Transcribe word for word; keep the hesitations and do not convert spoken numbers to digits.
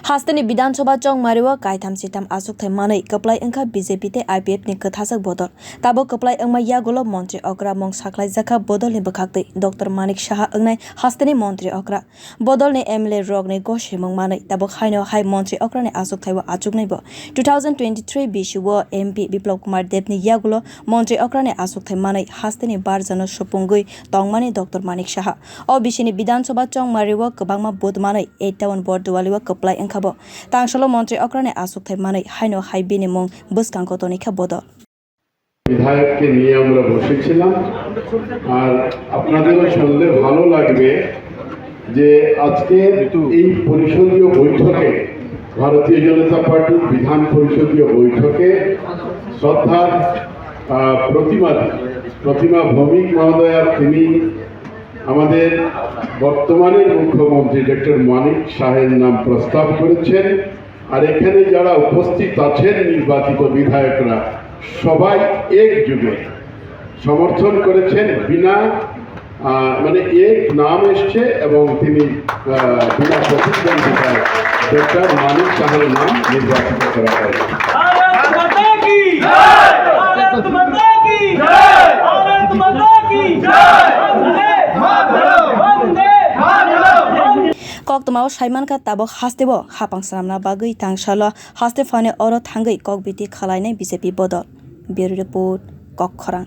Hasteni Bidhan Sabha chongmario kaitham sitham achukthai manwi kwplai wngkha B J P tei I P F ni kwthajak bodol. Tabuk kwplai wngma yagulo montri okra mung saklaijakha bodolni bwkhaktwi Doctor Manik Saha wngnai hasteni montri okra. Bodolni M L A rokni gosimung manwi tabuk haino hai montri okrani achukthai o achuknai bo. Two thousand twenty-three bisio M P Biplab Kumar Debni yagulo montri okrani achukthai manwi hasteni barjano supungwi tongmani Doctor Manik Saha. O bisini Bidhan Sabha chongmario kwbangma vote manwi eight town Bordualio kwplai wngkha bo. Tangsalo montri okrani achukthai manwi haino hai bini mung bwskango tonikha bodol. বিধায়ককে নিয়ে আমরা বসেছিলাম। আর আপনাদেরও শুনলে ভালো লাগবে যে আজকে এই পরিষদীয় বৈঠকে, ভারতীয় জনতা পার্টির বিধান পরিষদীয় বৈঠকে শ্রদ্ধার আহ, প্রতিমা প্রতিমা ভৌমিক মহোদয়া, তিনি আমাদের বর্তমানের মুখ্যমন্ত্রী ডক্টর মানিক সাহের নাম প্রস্তাব করেছেন। আর এখানে যারা উপস্থিত আছেন নির্বাচিত বিধায়করা, সবাই একযোগে সমর্থন করেছেন। বিনা আহ, মানে এক নাম এসছে এবং তিনি আহ, বিনা প্রতিদ্বন্দ্বিতায় ডক্টর মানিক সাহের নাম নির্বাচিত করা হয়েছে। भारत माता की जय। भारत माता की जय। भारत माता की जय। वंदे मातरम। वंदे Mataram. Koktwmao saimankha tabuk hasteo hapang swnamna bagwi tangsalo haste phano oro thangwi kokbiti khwlainai B J P bodol. Bureau Report, Kokkhorang.